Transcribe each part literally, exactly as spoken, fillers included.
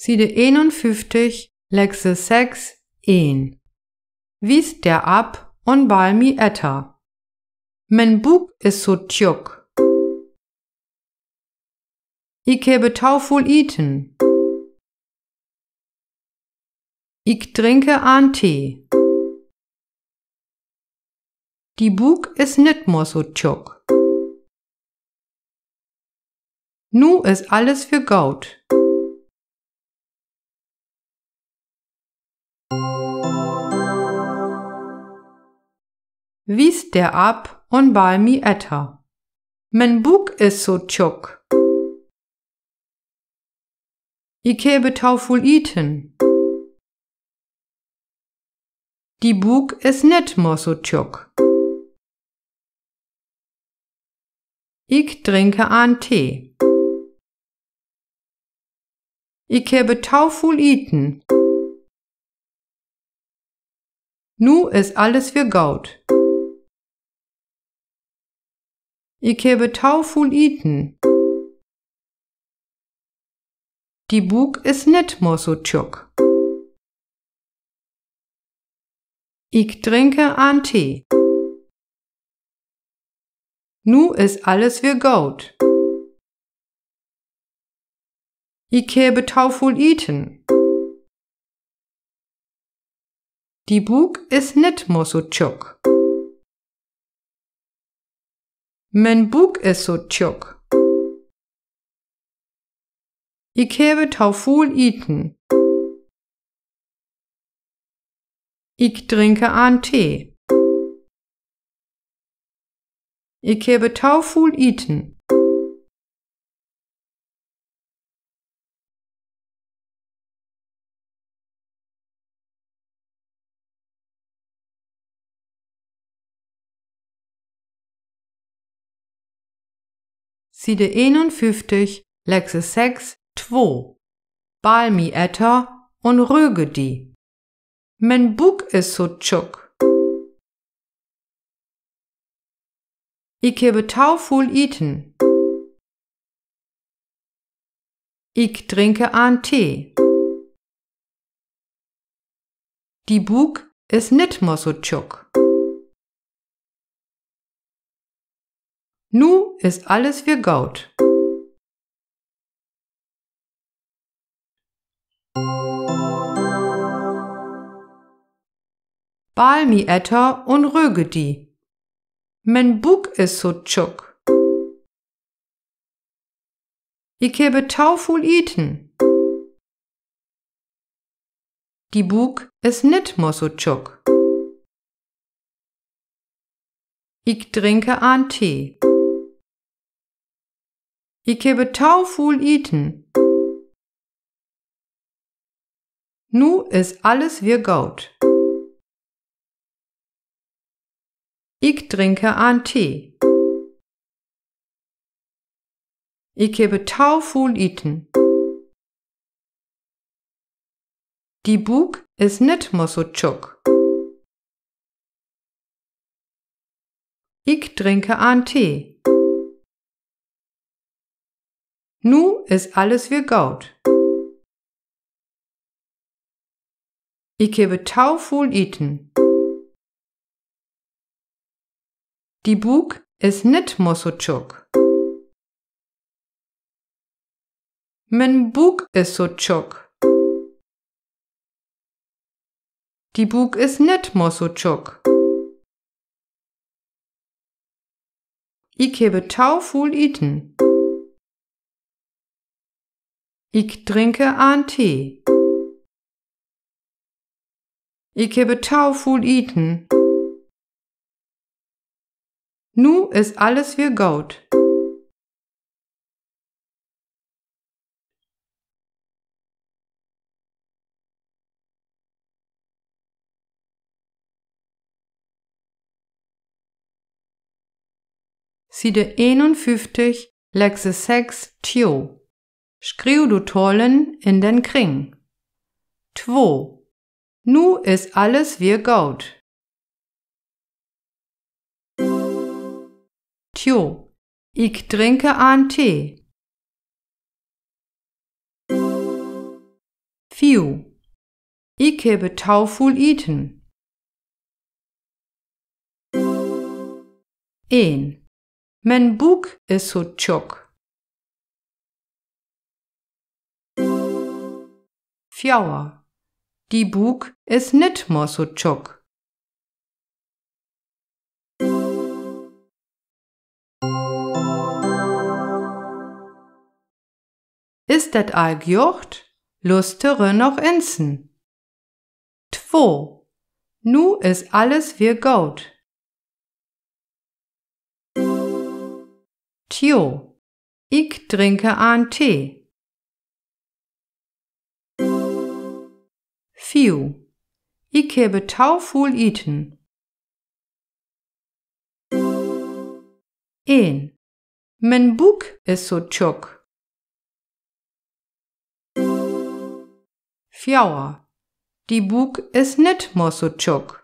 Siede eenunföfftig, Lekse seks, een. Wies der af un bal mi eter. Mien Buuk is so tjuk. Ik hebbe tau völ iten. Ik drinke an Tee. Die Buuk is nit mea so tjuk. Nu is alles weer goot. Wies der af un bal mi eter. Mien Buuk is so tjuk. Ik hebbe tau völ iten. Die Buuk is nit mea so tjuk. Ik drinke an Tee. Ik hebbe tau völ iten. Nu is alles weer goot. Ik hebbe tau völ iten. Die Buuk is nit mea so tjuk. Ik drinke an Tee. Nu is alles weer goot. Ik hebbe tau völ iten. Die Buuk is nit mea so tjuk. Mien Buuk is so tjuk. Ik hebbe tau völ iten. Ik drinke an Tee. Ik hebbe tau völ iten. Siede eenunföfftig, Lekse seks, twee. Bal mi eter un röge die. Mien Buuk is so tjuk. Ik hebbe tau völ iten. Ik drinke an Tee. Die Buuk is nit mea so tjuk. Nu is alles weer goot. Bal mi eter un röge die. Mien Buuk is so tjuk. Ik hebbe tau völ iten. Die Buuk is nit mea so tjuk. Ik drinke an Tee. Ik hebbe tau völ iten. Nu is alles weer goot. Ik drinke an Tee. Ik hebbe tau völ iten. Die Buuk is nit mea so tjuk. Ik drinke an Tee. Nu is alles weer goot. Ik hebbe tau völ iten. Die Buuk is nit mea so tjuk. Mien Buuk is so tjuk. Die Buuk is nit mea so tjuk. Ik hebbe tau völ iten. Ik drinke an Tee. Ik hebbe tau völ iten. Nu is alles weer goot. Siede eenunföfftig, Lekse seks, twee. Schriew de Talen in den Kring. Twee. Nu is alles weer goot. Twee. Ik drinke an Tee. Fiu. Ik hebbe tau vul iten. Een. Mien Buuk is so tjok. Fjouwer. Dien Buuk is nit mea so tjok. Is det al gjocht? Lustere noch insen. Two. Nu is alles weer goot. Tjo. Ik drinke an Tee. Fiu. Ik hebbe tau vul iten. Een. Mien Buuk is so tjok. Fjouwer. Dien Buuk is nit mea so tjok.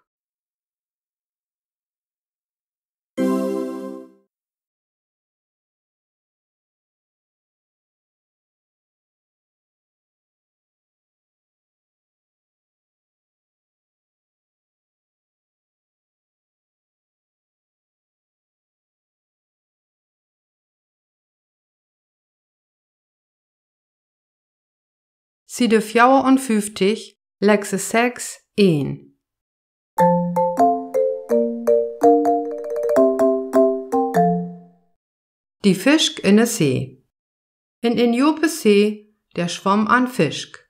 Siede veerunnföfftig, Lekse sechs, een. Die Fischk in de See. In en jope See, dao schwamm an Fischk.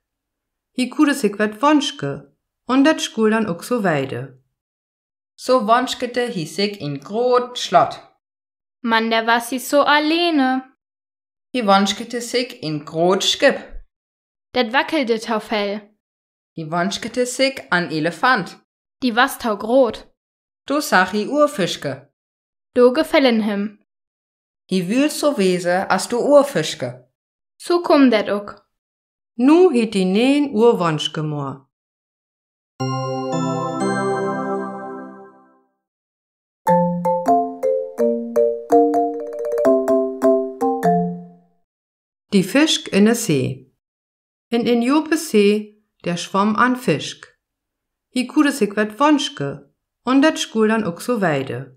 Hie kude sik wat wonske, un dat schull dann ok so weide. So wonskede hie sik en groot Slott. Man dao was hie so alleene. Hie wonskede sik en groot Schipp. Dat wackelde tau fell. Hie wonskede sik an Elefant. Die was tau groot. Do sach hie Urfischke. Do gefellen him. Hie wull so wese as do Urfischke. So kumm dat ok. Nu hit hie neen Urwonske moa. Die Fischk in de See. In en jope See, dao schwamm an Fischk. Hie kude sik wat wonske, un dat schull dann ok so weide.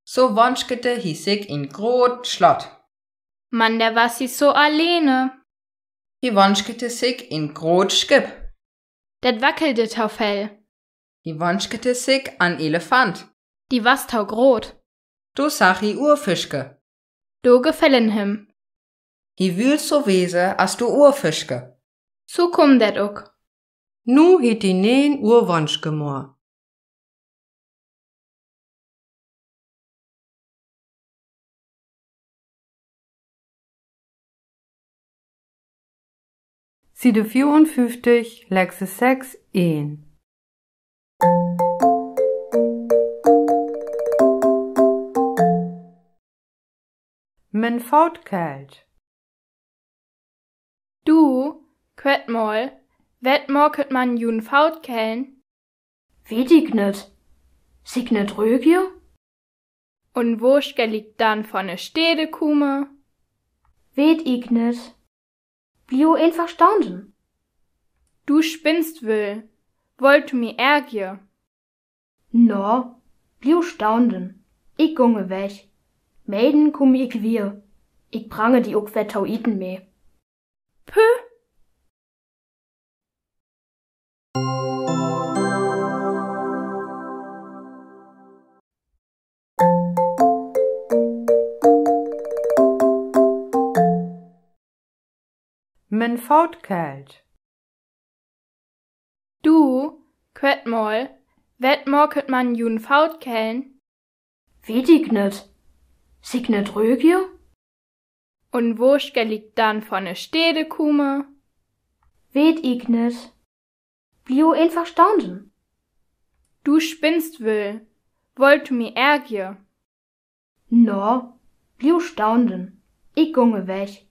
So wonskede hie sik en groot Slott. Man dao was hie so alleene. Hie wonskede sik en groot Schipp. Dat wackelde tau fell. Hie wonskede sik an Elefant. Die was tau groot. Do sach hie Urfischke. Do gefellen him. Hie wull so wese as do Urfischke. So kumm dat ok. Nu hit hie neen Urwonske moa. Siede veerunnföfftig, Lekse sechs, een. Mien Foot kellt. Du, Kwettmaul, wat maakt man jun Foot kellen? Weet ik nit. Sik nit rögje? Un wo schall ik dann von de Städe kumme? Weet ik nit. Bliev eenfach staunden. Du spinnst woll. Wollt du mi ärgje? No, bliev staunden. Ik gonge weg. Meiden kumme ik weer. Ik brange die ok wat tau iten mee. Puh! Mien Foot kellt. Du, Kwettmaul, wat maakt man jun Foot kellen? Weet ik nit. Sik nit rögje? Un wo schall ik dann von de Städe kumme? Weet ik nit. Bliev eenfach staunden. Du spinnst woll. Wollt du mi ärgje? No, bliev staunden. Ik gonge weg.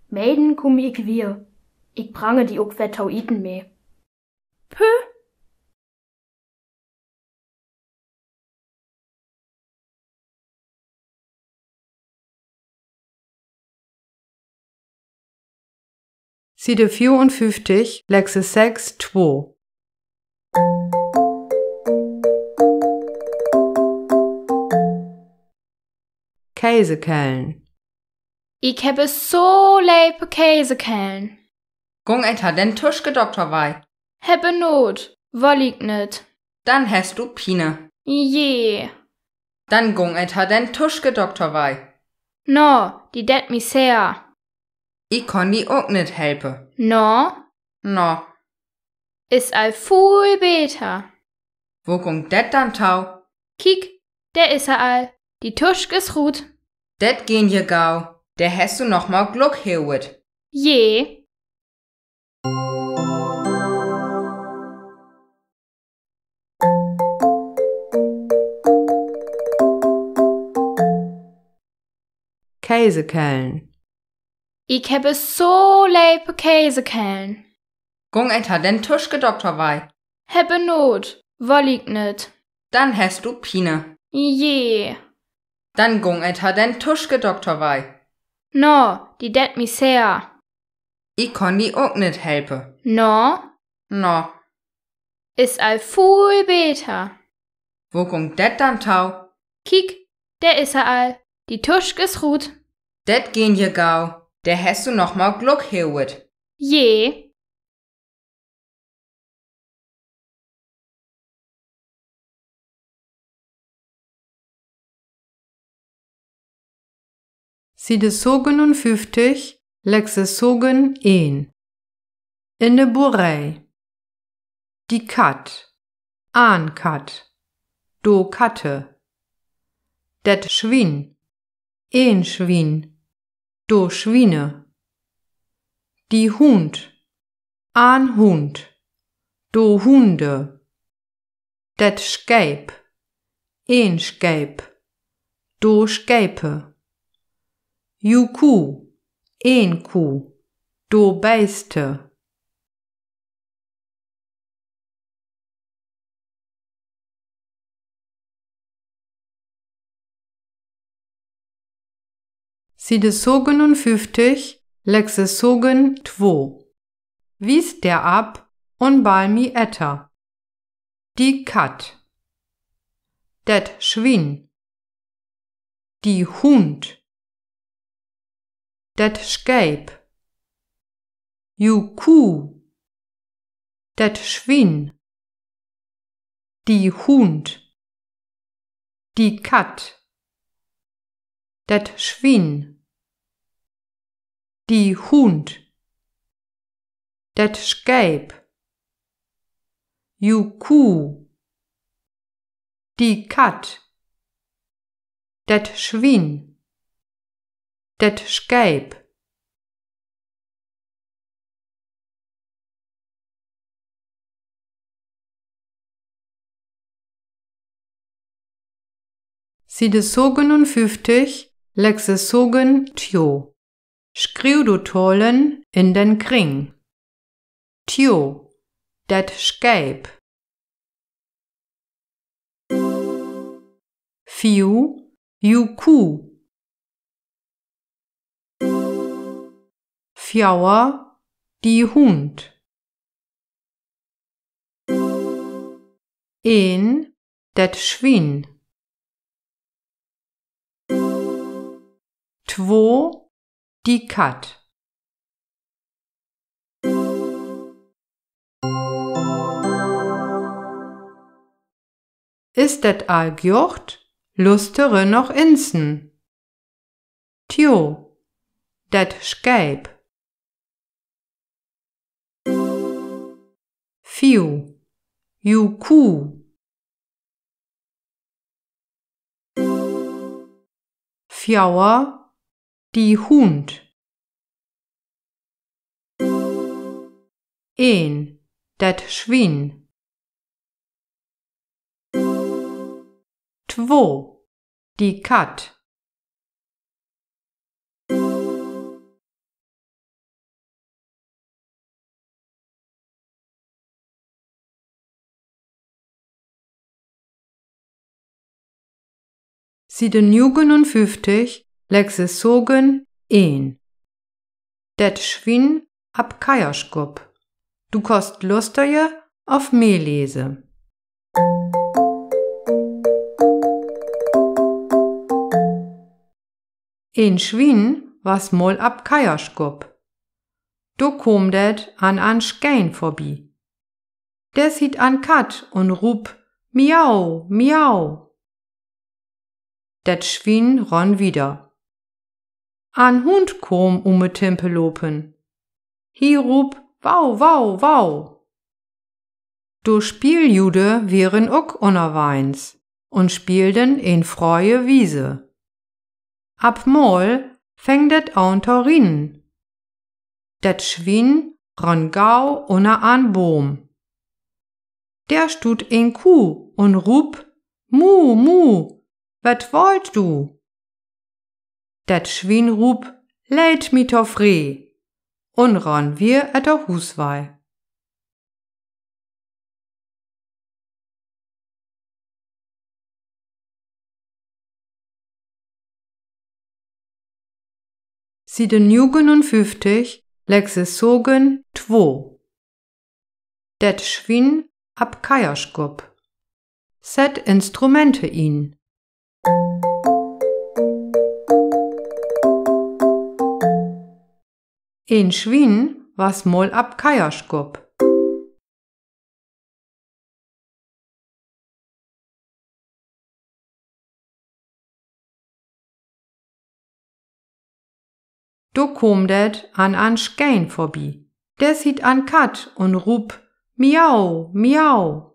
Meiden kumme ik weer. Ik brange die ok wat tau iten mee. Puh! Siede vierunnföfftig, Lexis sechs, twee. Käsekellen. Ik hebbe so lepe Käsekellen. Gung enter den Tuschkedokter wei? Hebbe nit, woll ik nit. Dann hest du Piene. Jee. Dann gung enter den Tuschkedokter wei? No, die deit mi sehr. Ik kaun die ok nit helpe. No? No. Is al vull beter. Wo gung det dann tau? Kiek, dor is er al. Die Tuschk is rut. Det ging jo gau. Dor hest du noch mal Gluck hewet. Jee. Käsekellen. Ik hebbe so lepe Käsekellen. Gung enter den Tuschkedokter wei? Hebbe nit, woll ik nit. Dann hest du Piene. Jee. Dann gung enter den Tuschkedokter wei? No, die deit mi sehr. Ik kaun die ok nit helpe. No? No. Is al vull beter. Wo gung det dann tau? Kiek, dor is er al. Die Tuschk is rut. Det ging jo gau. Dor hest du noch mal Gluck hewet. Jee. Siede sögenunnföfftig, Lexis sögen, een. In de Burei. Die Katt. An Katt. Do Katte. Det Schwien. Een Schwien. Do Schwiene. Die Hund. An Hund. Do Hunde. Det Scheep. Een Scheep. Do Scheipe. Ju Kuh. Een Kuh. Do Beiste. Siede sögenunnföfftig, Lexis sögen, twee. Wies der ab un bal mi etter. Die Katt. Det Schwien. Die Hund. Det Scheep. Ju Kuh. Det Schwien. Die Hund. Die Katt. Det Schwien. Die Hund. Det Scheep. Ju Kuh. Die Katt. Det Schwien. Det Scheep. Siede sögenunnföfftig, Lexis sögen, twee. Schriew de Talen in den Kring. Twee, det Scheep. View, ju Kuh. Veer, die Hund. Een, det Schwien. Twee, die Katt. Is det al gjocht? Lustere noch insen. Twee, det Scheep. View, ju Kuh. Veer, die Hund. Een, det Schwien. Twee, die Katt. Siede nuugenunföftig, Lexikon een. Det Schwien ab Kaierskup. Du kaust lustere of meelese. Een Schwien was mol ab Kaierskup. Do kom det an an Schien vörbi. Det siet an Katt un rup: Miau, miau. Det Schwien ronn wieder. An Hund kom um de Timpe lopen. Hie rup: Wau, wau, wau. De Spieeljude wieren ok unnerwagens un spielden een fröhe Wiese. Ab mol feng det an to rienen. Det Schwien ronn gau unner an Boom. Dor stuut een Kuh un rup: Mu, mu, wat wollt du? Det Schwien rup: Leet mi tofree, un ronn weer et Huus wei. Siede nuugenunföfftig, Lexikon twee. Det Schwien ab Kaierskup. Sett Instrumente in. Een Schwien was mol ab Kaierskup. Do kom det an an Schien vörbi. Det siet an Katt un rup: Miau, miau.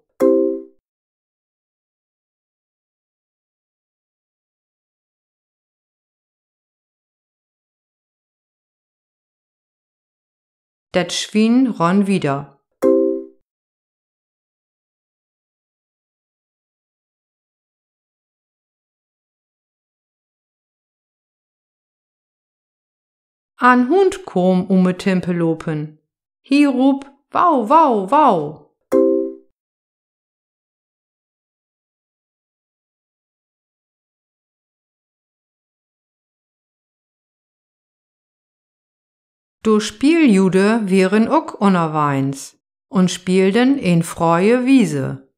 Det Schwien ronn wieder. An Hund kom um de Timpe lopen. Hie rup: Wau, wau, wau. De Spieeljude wieren ok unnerwagens un spielden een fröhe Wiese.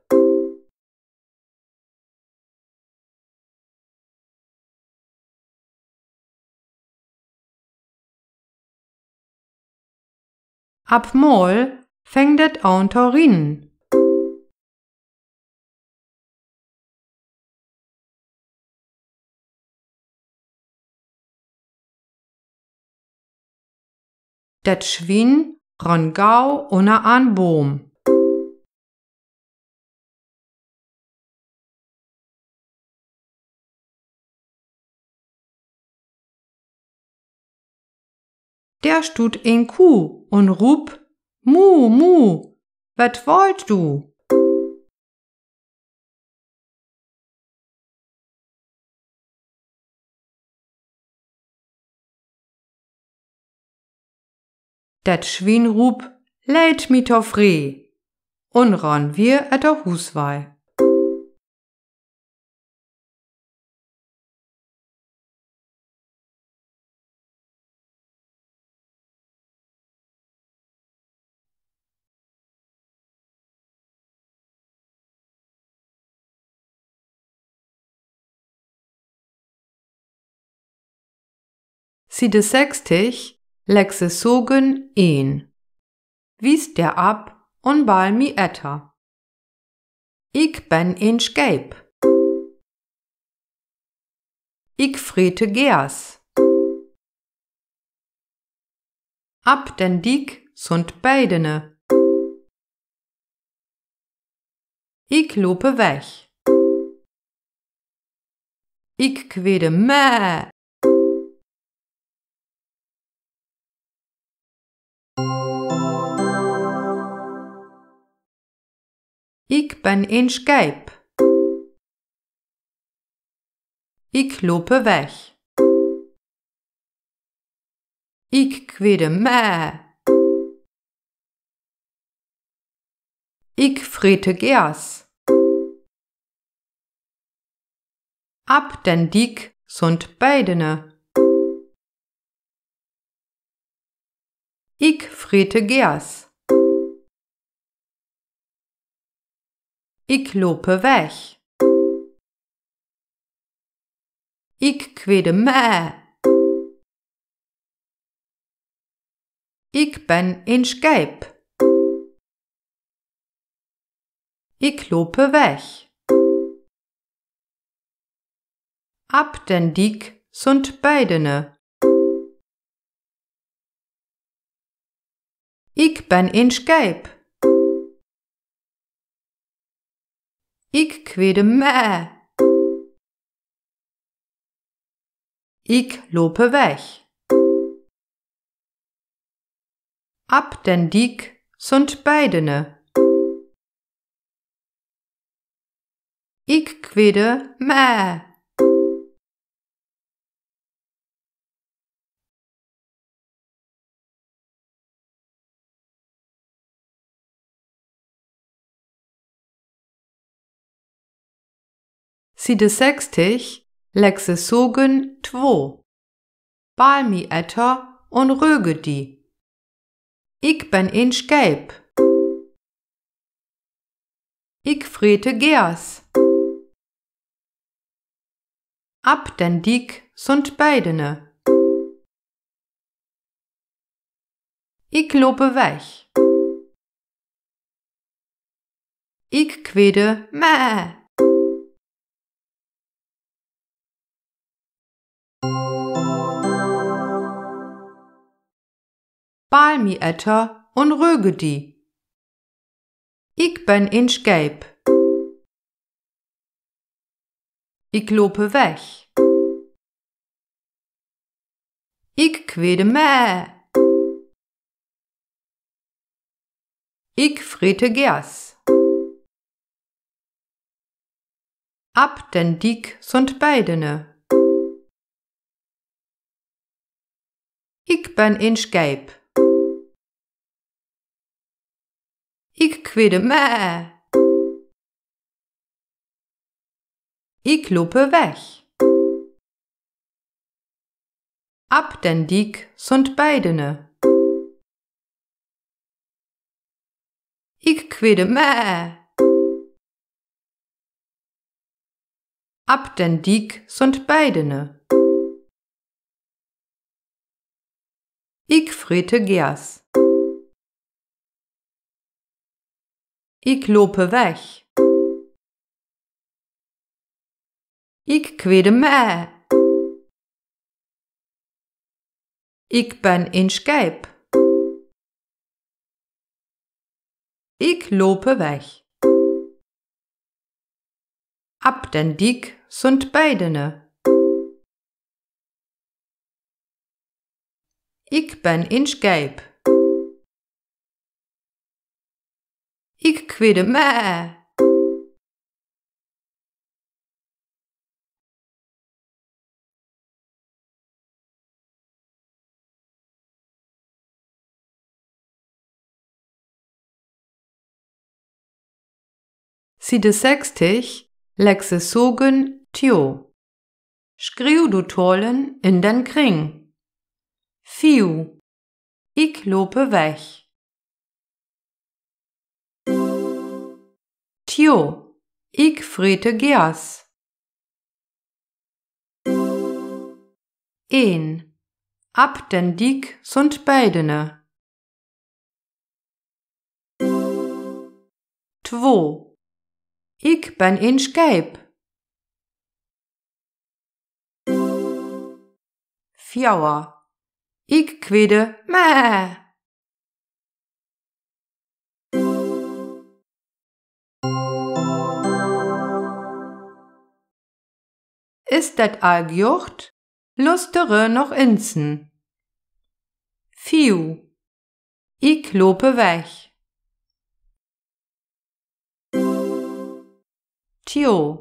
Ab mol feng det an to rienen. Det Schwien ronn gau unner an Boom. Dor stuut een Kuh un rup: Mu, mu, wat wollt du? Det Schwien rup: Leet mi tofree, un ronn weer et Huus wei. Siede sechstig, Lexikon een. Wies der App un bal mi eter. Ik ben een Skeep. Ik frete Geers. Ab den Diek sunt Beidene. Ik lope weg. Ik kwede Mäh. Ik ben een Skeep. Ik lope weg. Ik kwede Mäh. Ik frete Geers. Ab den Diek sunt Beidene. Ik frete Geas. Ik lope weg. Ik kwede meh. Ik ben een sjeep. Ik lope weg. Ab den Diek sunt Beidene. Ik ben een sjeep. Ik kwede meh. Ik lope weg. Ab den Diek sunt Beidene. Ik kwede meh. Siede sechstig, Lexesogen twee. Bal mi eter un röge di. Ik ben een sjeep. Ik frete Geas. Ab den Diek sunt Beidene. Ik lope weg. Ik kwede meh. Bal mi eter un röge di. Ik ben een sjeep. Ik lope weg. Ik kwede meh. Ik frete Geas. Ab den Diek sunt Beidene. Ik ben een sjeep. Ik kwede meh. Ik lope weg. Ab den Diek sunt Beidene. Ik kwede meh. Ab den Diek sunt Beidene. Ik frete Geas. Ik lope weg. Ik kwede meh. Ik ben een sjeep. Ik lope weg. Ab den Diek sunt Beidene. Ik ben een sjeep. Ik kwede meh. Siede sechstig, Lexesogen twee. Schriew du Talen in den Kring. Fief. Ik lope weg. Twee. Ik frete Geas. Een. Ab den Diek sunt Beidene. Twee. Ik ben een sjeep. Veer. Ik kwede meh. Is det al gjocht? Lustere noch insen. Fief. Ik lope weg. Twee.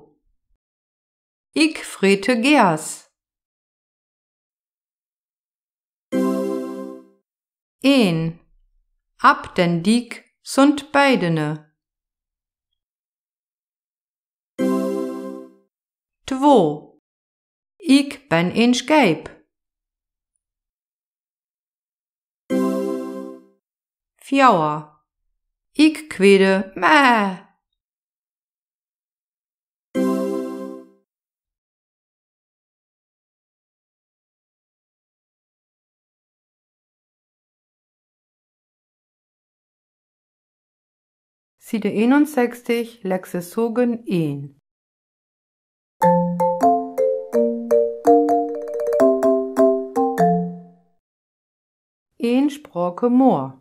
Ik frete Geas. Een. Ab den Diek sunt Beidene. Twee. Ik ben een sjeep. Fjouwer. Ik kwede. Mäh. Siede eenunsechstig, Lexesogen een. Een Sprake moor.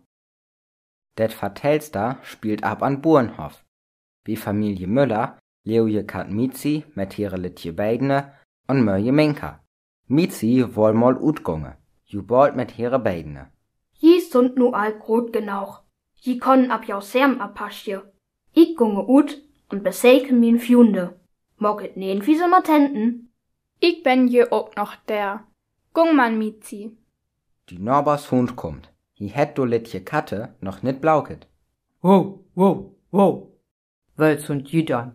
Det Vertellster spielt af an Burenhoff. Bi Familie Müller leevje Katt Mizi met hire litje Beidne un Möje Minka. Mizi woll mol utgonge, ju bold met hire Beidne. Ji sünd nu al groot genaug. Ji könne ab jo seem apasje. Ik gonge ut un beseike mien Fjunde. Maak et neen fiese Matenten. Ik ben je ok noch der. Gung man, Mizi. De Nabers Hund kummt. He hett de litje Katte noch nit blauket. Wow, wow, wow. Well sünd ji dann?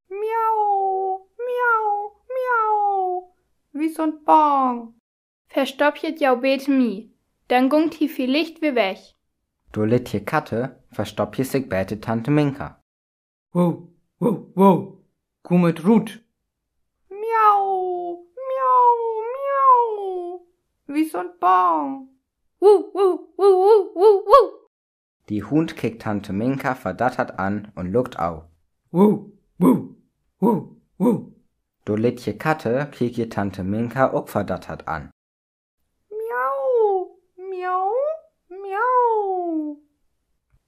Miau, miau, miau. Wi sünd bang. Verstoppjet jo beter mih, dann gungt he villicht weer weg. De litje Katte verstoppje sik beter Tante Minka. Wow, wow, wow. Kummet rut. Miau, miau, miau. Wi sünd bang. Wu, wu, wu, wu, wu, wu. De Hund kiekt Tante Minka verdattert an un luckt au. Wu, wu, wu, wu. De litje Katte kiekt Tante Minka ok verdattert an. Miau, miau, miau.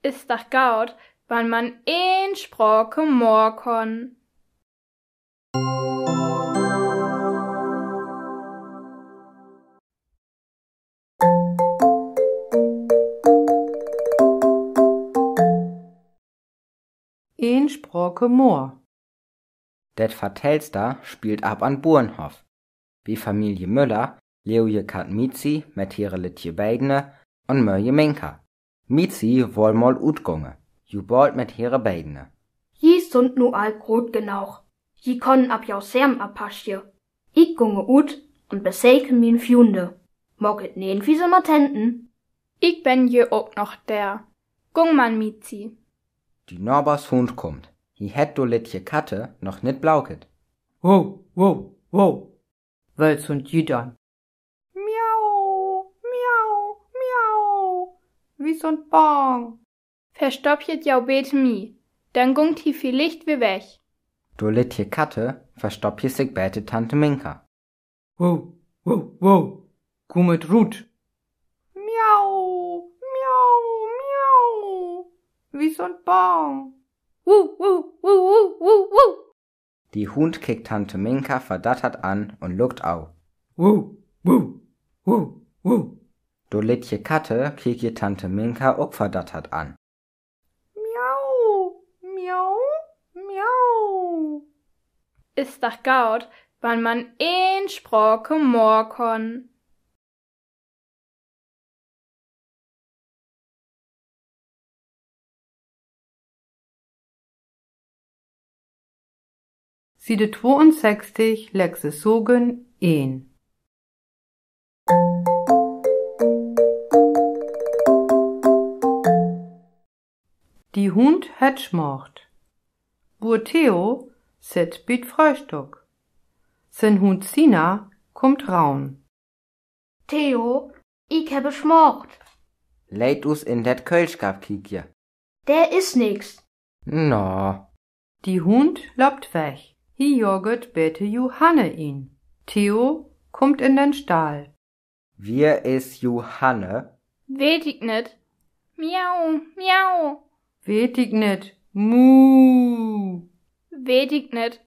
Is doch gaut, wann man een Sprake moor kann. Een Sprake moor. Det Vertellster spielt af an Burenhoff. Bi Familie Müller leevje Katt Mizi met hire litje Beidne un Möje Minka. Mizi woll mol utgonge, ju bold met hire Beidne. Ji sünd nu al groot genaug. Ji könne ab jo seem apasje. Ik gonge ut un beseike mien Fjunde. Maak et neen fiese Matenten. Ik ben je ok noch der. Gung man, Mizi. De Nabers Hund kummt. He hett de litje Katte noch nit blauket. Wow, wow, wow. Well sünd ji dann? Miau, miau, miau. Wi sünd bang. Verstoppjet jo beter mih, dann gungt he villicht weer weg. De litje Katte verstoppje sik beter Tante Minka. Wow, wow, wow. Kummet rut. Miau, miau, miau. Wi sünd bang. Wu, wu, wu, wu, wu, wu. De Hund kiekt Tante Minka verdattert an un luckt au. Wu, wu, wu, wu. De litje Katte kiekt Tante Minka ok verdattert an. Miau, miau, miau. Is doch gaut, wann man een Sprake moor kann. Siede tweeunsechstig, Lexesogen een. De Hund hett Smacht. Buur Theo sitt bi't Fröhstück. Sien Hund Sina kummt raun. Theo, ik hebbe Smacht. Leet us in det Köhlschaap kieke. Dor is nix. Na. De Hund löppt weg. He jaget beter Johanne in. Theo kummt in den Stall. Wer is Johanne? Weet ik nit. Miau, miau. Weet ik nit. Mu. Weet ik nit.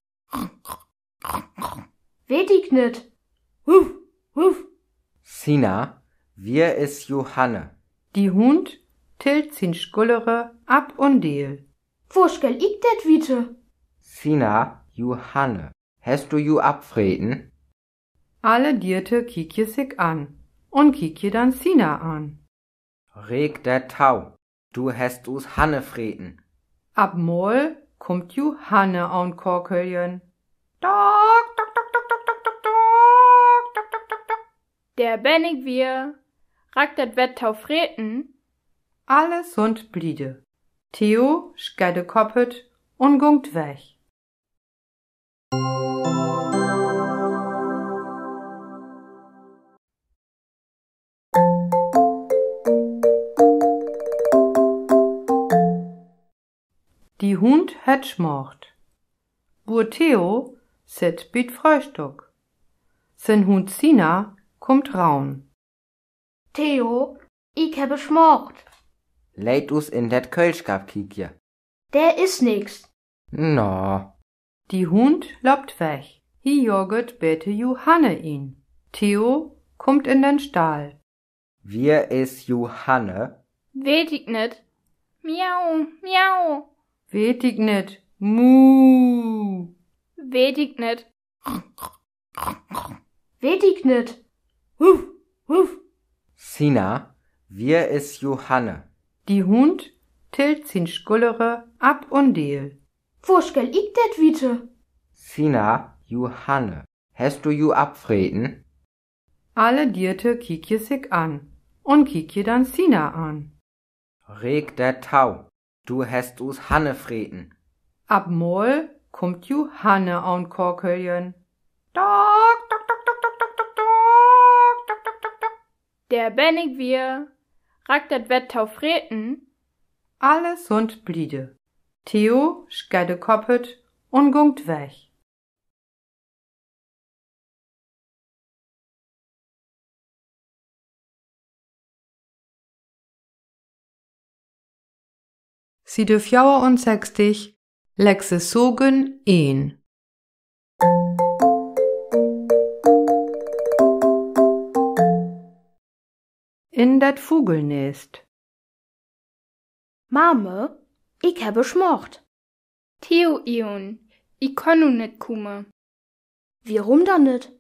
Weet ik nit. Wuf, wuf. Sina, wer is Johanne? De Hund tillt sien Schullere af un deel. Wo schall ik det wiete? Sina, Johanne, hest du ju afvreten? Alle Dierte kiekje sik an un kiekje dann Sina an. Reek det tau. Du hest us Hanne freten. Ab mol kummt Johanne aunkakeln. Tok, tok, tok. Dor ben ik weer. Rakt det wet tau freten? Alle sunt bliede. Theo schudd de Kopp un gungt weg. De Hund hett Smacht. Buur Theo sitt bi't Fröhstück. Sien Hund Sina kummt raun. Theo, ik hebbe Smacht. Laat us in det Köhlschapp kieke. Dor is nix. Na. De Hund löppt weg. He jaget bete Johanne in. Theo kummt in den Stall. Wer is Johanne? Weet ik nit. Miau, miau. Weet ik nit. Mu. Weet ik nit. Weet ik nit. Huf, huf. Sina, wer is Johanne? De Hund tillt sien Schullere af un deel. Wo schall ik det wiete? Sina, Johanne. Hest du ju afvreten? Alle Dierte kiekje sik an un kiekje dann Sina an. Reek det tau. Du hest us Hanne freten. Op mol kummt Johanne aunkakelje. Tok, tok, tok. Dor ben ik wier. Rakt det wet tau freten? Alle sunt bliede. Theo schudd de Kopp un gungt weg. Siede veerunsechstig, Lexe söven, een. In det Vugelnest. Mame, ik hebbe Smacht. Theo, Ion, ik kann nu nit kumme. Wierum dann nit?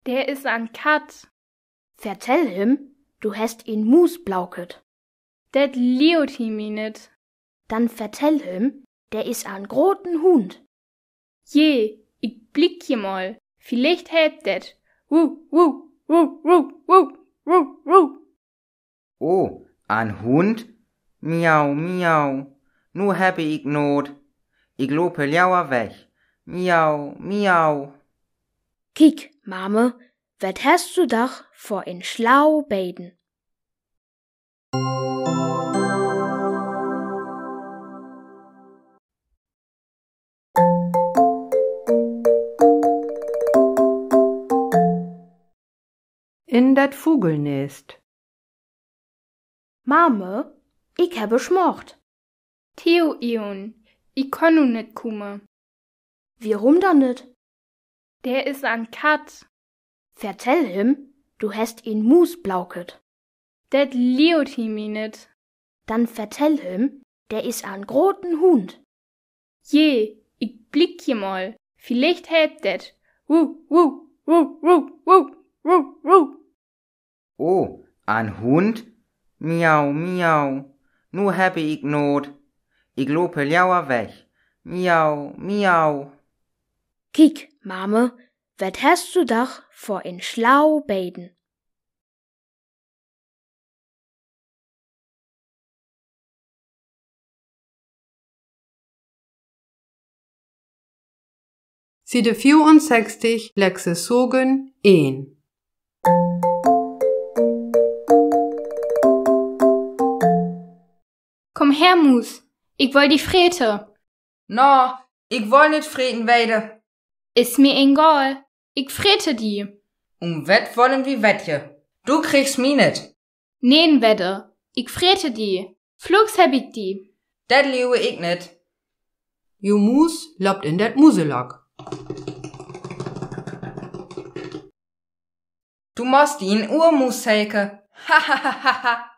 Der is an Kat. Vertell him, du hest en Muus blauket. Det lieut he mi nit. Dann vertell him, der is an groten Hund. Je, ik blikje mol. Villicht helpt det. Wu, wu, wu. Oh, an Hund? Miau, miau. Nu hebbe ik Noot. Ik lope leewer weg. Miau, miau. Kiek, Mame, wat hest du doch vör en slau Beiden. In det Vugelnest. Mame, ik hebbe Smacht. Theo, Ion, ik kann nu nit kumme. Wierum dann nit? Der is an Kat. Vertell him, du hest en Muus blauket. Det lieut he mi nit. Dann vertell him, der is an groten Hund. Je, ik blikje mol. Villicht helpt det. Wu, wu, wu. Oh, an Hund? Miau, miau. Nu hebbe ik Noot. Ik lope leewer weg. Miau, miau. Kiek, Mame, wat hest du doch vör en slau Beiden. Siede veerunsechstig, Lexe söven, een. Kumm her, Muus, ik woll di frete. Na, ik woll nit freten weide. Is mi egal, ik frete di. Un wat wollen wi wetje? Du krichst mi nit. Neen, wedder, ik frete di. Fluks hebb ik di. Det liewe ik nit. Ju Muus lopt in det Muselock. Du must di en Urmuus seke. Ha, ha, ha, ha, ha.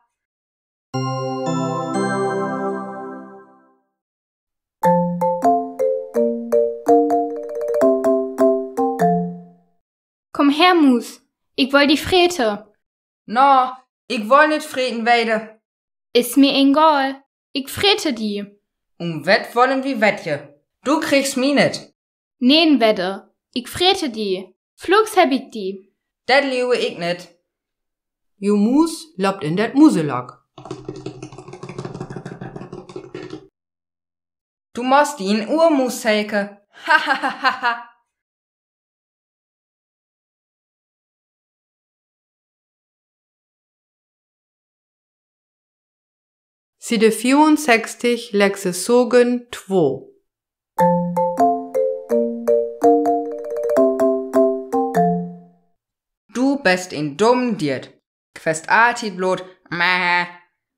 Kumm her, Muus, ik woll di frete. Na, ik woll nit freten weide. Is mi egal, ik frete di. Un wat wollen wi wetje? Du krichst mi nit. Neen, wedder, ik frete di. Fluks hebb ik di. Det liewe ik nit. Ju Muus lopt in det Muselock. Du musst di en Urmus seike. Ha, ha, ha, ha, ha. Siede vierunsechstig, Lexe sögen, twee. Du best en dumm Diert. Quest alltied blot mäh,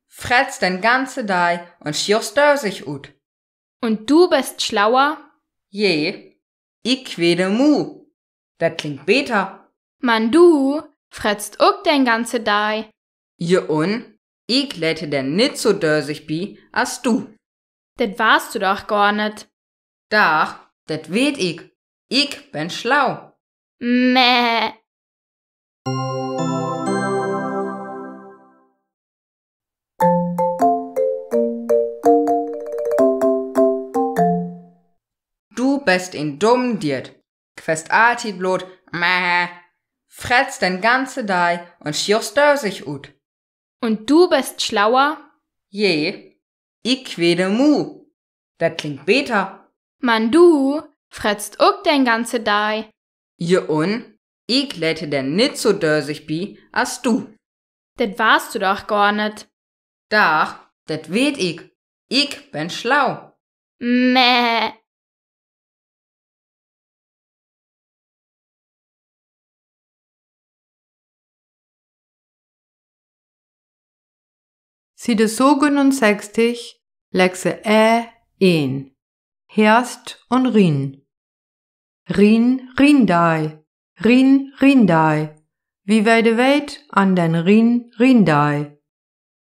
fretst den ganze Dai un schichst dösig ut. Un du best schlauer? Je, ik wede mu. Dat klingt beter. Man du fretst ok den ganze Dai. Je, un ik lete den nit so dösig bi as du. Dat wast du doch gor nit. Doch, dat weet ik. Ik ben schlau. Mäh. Du best en dumm Diert. Quest alltied blot mäh, fretst den ganze Dai un schichst dösig ut. Un du best schlauer? Je, ik wede mu. Dat klingt beter. Man du fretst ok den ganze Dai. Je, un ik lete den nit so dösig bi as du. Dat wast du doch gor nit. Doch, dat weet ik. Ik ben schlau. Mäh. Siede sögenunsechstig, Lexe Ä een. Heerst un Rhien. Rhien, Rhiendai, Rhien, Rhiendai. Wie weide Weid an den Rhien, Rhiendai.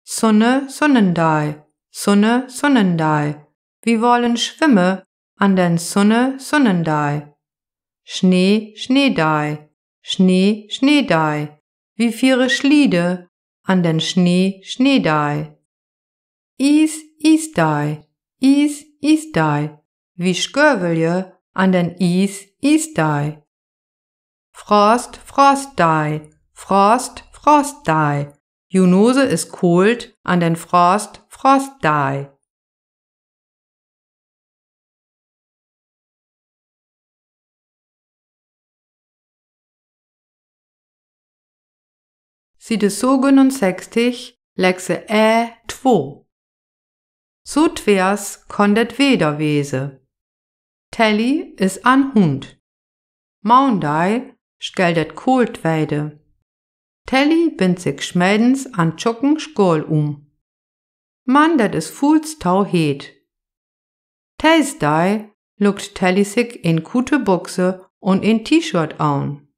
Sunne, Sunnendai, Sunne, Sunnendai. Wie wollen schwimme an den Sunne, Sunnendai. Schnee, Schneedai, Schnee, Schneedai. Wie fiere Schliede an den Schnee, Schneedai. Ies, Iesdai, Ies, Iesdai. Wie skövelje an den Ies, Iesdai. Frost, Frostdai, Frost, Frostdai. Ju Nose is kolt an den Frost, Frostdai. Siede sögenunsechstig, Lexe Ä twee. So twers kann dat Weder wese. Telly is an Hund. Maundai schell dat kolt weide. Telly bindt sik schmiedens an tjucken Schaal um. Man dat is vuls tau heet. Tiesdai lukt Telly sik en kute Buxe un en T-Shirt aun.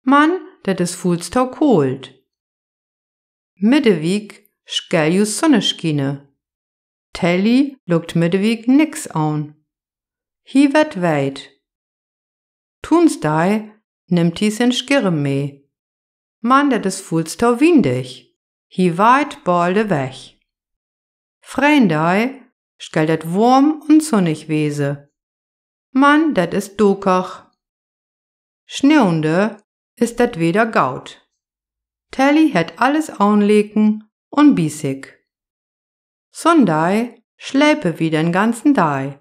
Man dat is vuls tau kolt. Middewiek schell jüst Sunneschien. Telly lukt Middewiek nix aun. Hie weed weid. Tunsdai nimmt hie sien Schirm mee. Man dat is vuls tau windig. Hie weit bald weg. Freendai schell dat worm un sunnig wese. Man dat is dokach. Schneeuende is dat Weder gaut. Telly hett alles aunleken un bi sik. Sunndai schlepe wie den ganzen Dai.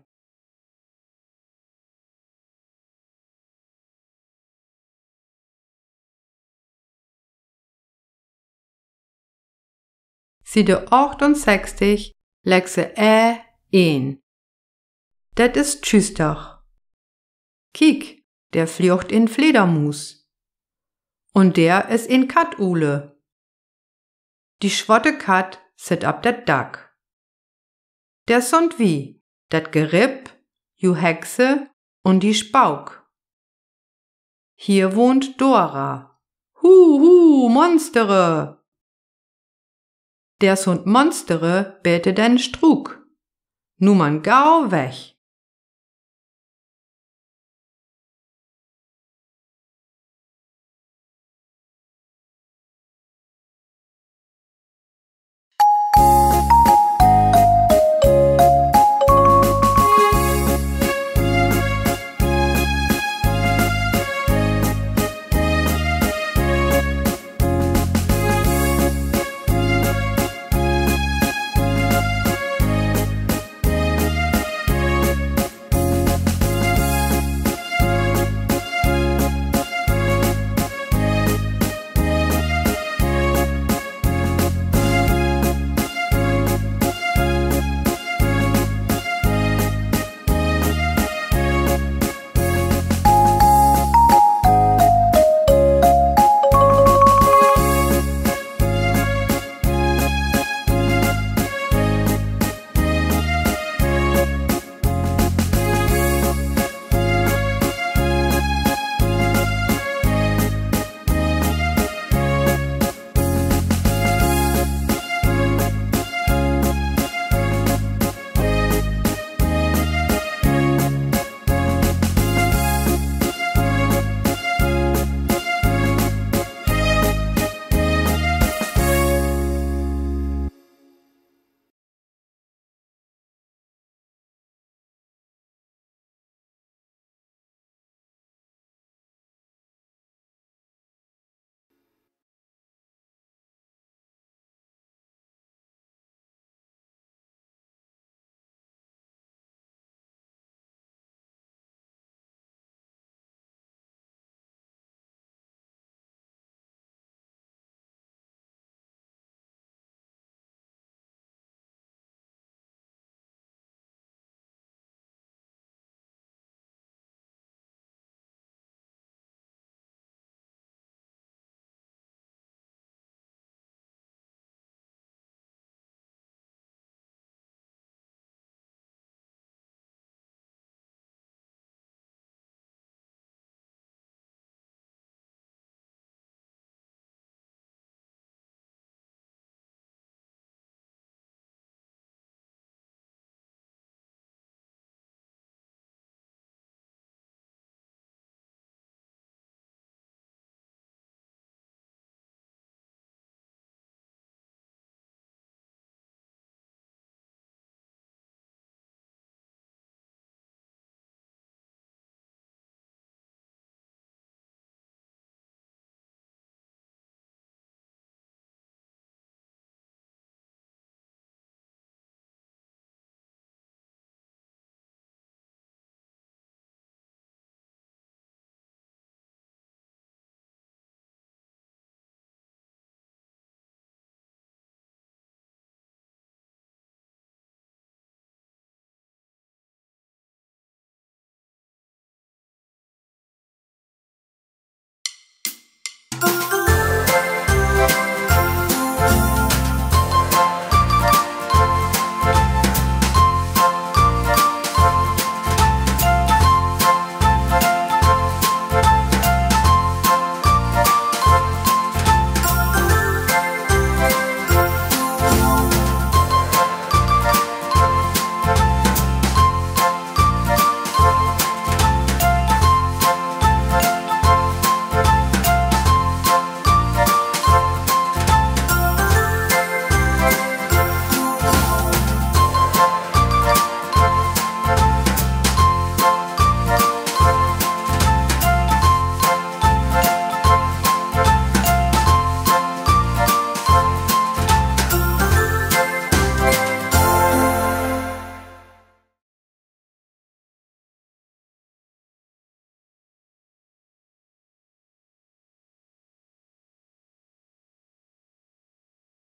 Siede achtunsechstig, Lexe Ä een. Dat is Tschüsdag. Kiek, der flucht en Fledermuus. Un der is en Kattuule. Die schwotte Katt sitt op dat Dack. Der sünd wie, dat Geripp, ju Hexe un die Spauk. Hier wohnt Dora. Hu, hu, Monstere! Der sünd Monstere bete den Struuk. Nu man gau weg.